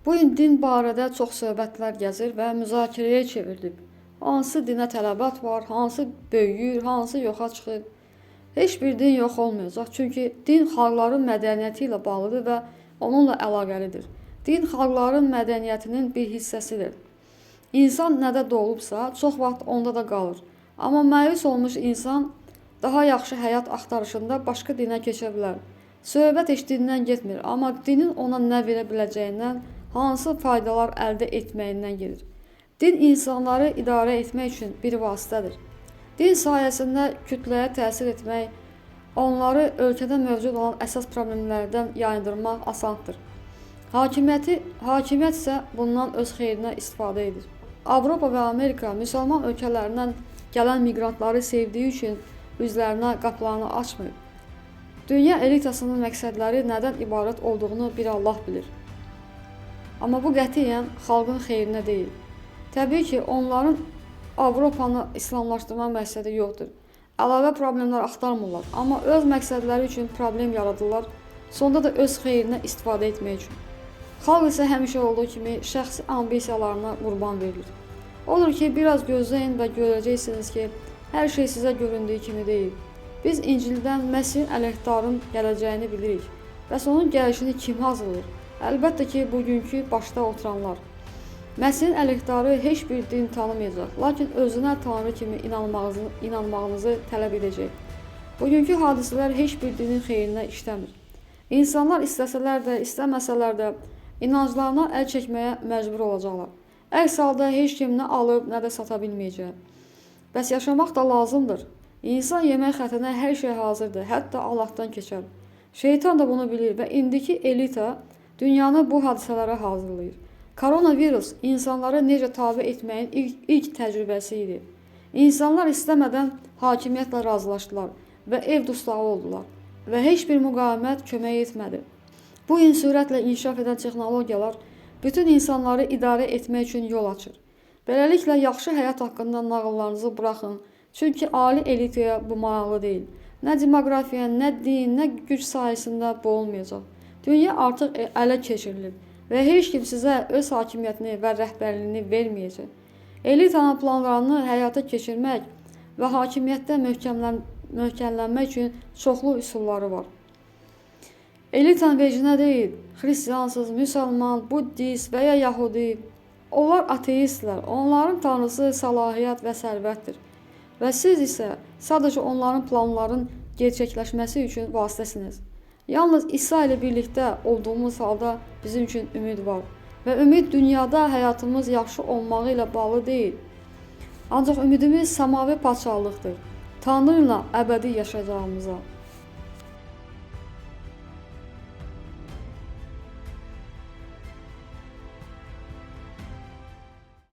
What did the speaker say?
Bu gün din barədə çox söhbətlər gəzir və müzakirəyə çevrilib. Hansı dinə tələbat var, hansı böyüyür, hansı yoxa çıxır. Heç bir din yox olmayacaq, çünki din xalqların mədəniyyəti ilə bağlıdır və onunla əlaqəlidir. Din xalqların mədəniyyətinin bir hissəsidir. İnsan nədə doğulubsa, çox vaxt onda da qalır. Amma məyus olmuş insan daha yaxşı həyat axtarışında başqa dinə keçə bilər. Söhbət heç dindən getmir, amma dinin ona nə verə biləcəyindən, hansı faydalar əldə etməyindən gedir. Din insanları idarə etmək üçün bir vasitədir. Din sayəsində kütləyə təsir etmək, onları ölkədə mövcud olan əsas problemlərdən yayındırmaq asandır. Hakimiyyət isə bundan öz xeyrinə istifadə edir. Avropa və Amerika müsəlman ölkələrindən gələn miqrantları sevdiyi üçün üzlərinə qapılarını açmır. Dünya elitasının məqsədləri nədən ibarət olduğunu bir Allah bilir. Amma bu qətiyyən xalqın xeyrinə deyil. Təbii ki, onların Avropanı islamlaşdırma məqsədi yoxdur. Əlavə problemlər axtarmırlar, amma öz məqsədləri üçün problem yaradırlar, sonda da öz xeyrinə istifadə etmək üçün. Xalq isə həmişə olduğu kimi şəxsi ambisiyalarına qurban verilir. Odur ki, biraz gözləyin və görəcəksiniz ki, hər şey sizə göründüyü kimi deyil. Biz İncildən Məsihin əleyhdarın gələcəyini bilirik. Bəs onun gəlişini kim hazırlayır? Əlbəttə ki, bugünkü başda oturanlar. Məsihin əleyhdarı heç bir din tanımayacaq, lakin özünə Tanrı kimi inanmağınızı tələb edəcək. Bugünkü hadisələr heç bir dinin xeyrinə işləmir. İnsanlar istəsələr də, istəməsələr də inanclarına əl çəkməyə məcbur olacaqlar. Əks halda heç kim nə alıb, nə də sata bilməyəcək. Bəs yaşamaq da lazımdır. İnsan yemək xətrinə hər şey hazırdır, hətta Allahdan keçər. Şeytan da bunu bilir və indiki elita dünyanı bu hadisələrə hazırlayır. Koronavirus insanları necə tabe etməyin ilk təcrübəsi idi. İnsanlar istəmədən hakimiyyətlə razılaşdılar və ev dustağı oldular və heç bir müqavimət kömək etmədi. Bu gün sürətlə inkişaf edən texnologiyalar bütün insanları idarə etmək üçün yol açır. Beləliklə, yaxşı həyat haqqında nağıllarınızı buraxın, çünki ali elitaya bu maraqlı deyil. Nə demoqrafiya, nə din, nə güc sayəsində bu olmayacaq. Dünya artıq ələ keçirilib və heç kim sizə öz hakimiyyətini və rəhbərliyini verməyəcək. Elitanın planlarını həyata keçirmək və hakimiyyətdə möhkəmlənmək üçün çoxlu üsulları var. Elitanın vecinə deyil, xristiansız, müsəlman, buddist və ya yahudi. Onlar ateistlər, onların tanrısı səlahiyyət və sərvətdir. Və siz isə sadəcə onların planlarının gerçəkləşməsi üçün vasitəsiniz. Yalnız İsa ilə birlikdə olduğumuz halda bizim üçün ümid var. Və ümid dünyada həyatımız yaxşı olmağı ilə bağlı deyil. Ancaq ümidimiz səmavi padşahlıqdır. Tanrı ilə əbədi yaşayacağımıza.